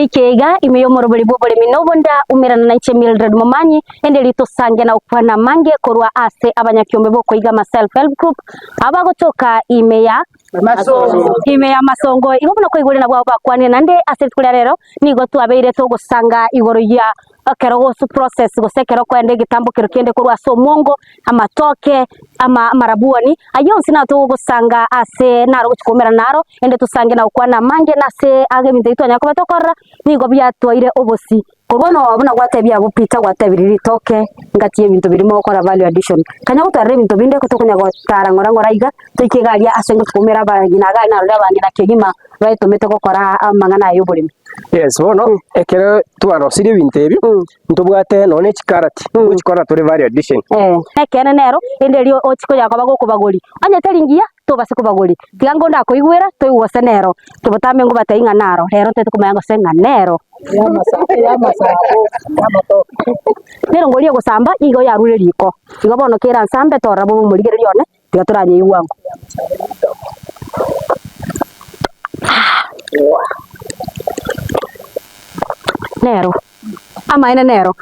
Eike iga ime y'omorobori bw'oboremi na obonda, umerana nainche Mildred Momanyi, ende ritosange na gokwana amange korwa ase abanyakiombe b'okoigama Self Help Group, abagotoka ime ya ime ya Masongo. Igo buna kwaigure nabwo abwo bakwanire naende ase rituko ria rero nigo twabeire togosanga igoro ya ekero gose process gose ekero okoenda egetambokero kende korwa ase omwongo, amatoke, ama amarabuoni, ayio onsi naro togosanga ase naro gochia koumerana naro, ende tosange na gokwana amange na ase age ebinto ebi twanyara koba tokorora, nigo biatwaire obosi. Korwa bono buna gwatebia abwo Peter gwatebirie ritoke ngati y'ebinto biria mogokora value addition. Kanya gotwarera ebinto binde ko tokonya gotara ng'ora ng'ora iga, toike iga aria ase ngochia koumera abang'ina iga narorire abang'ina kegima baetomete gokora amang'ana aya y'oboremi. Yes, bono ekero twarosirie ebinto ebi, ntobwate nonya ne chikarati, ngochikora tore value addition. Ekeene nero, ende erio ochie konya koba gokobagoria. Onye teri ngiya, tobase kobagoria. Tiga ngonde akoigwera, toigwe gose nero. Inche botambe ngobatebie ng'a naro, rero ntaete komanya gose ng'a nero. Nero ngoria egosamba, igo yarure riko. Igo bono kera nsambe torora bobe omorigereria one, tiga toranyeigwe ango. Nero, amaene nero.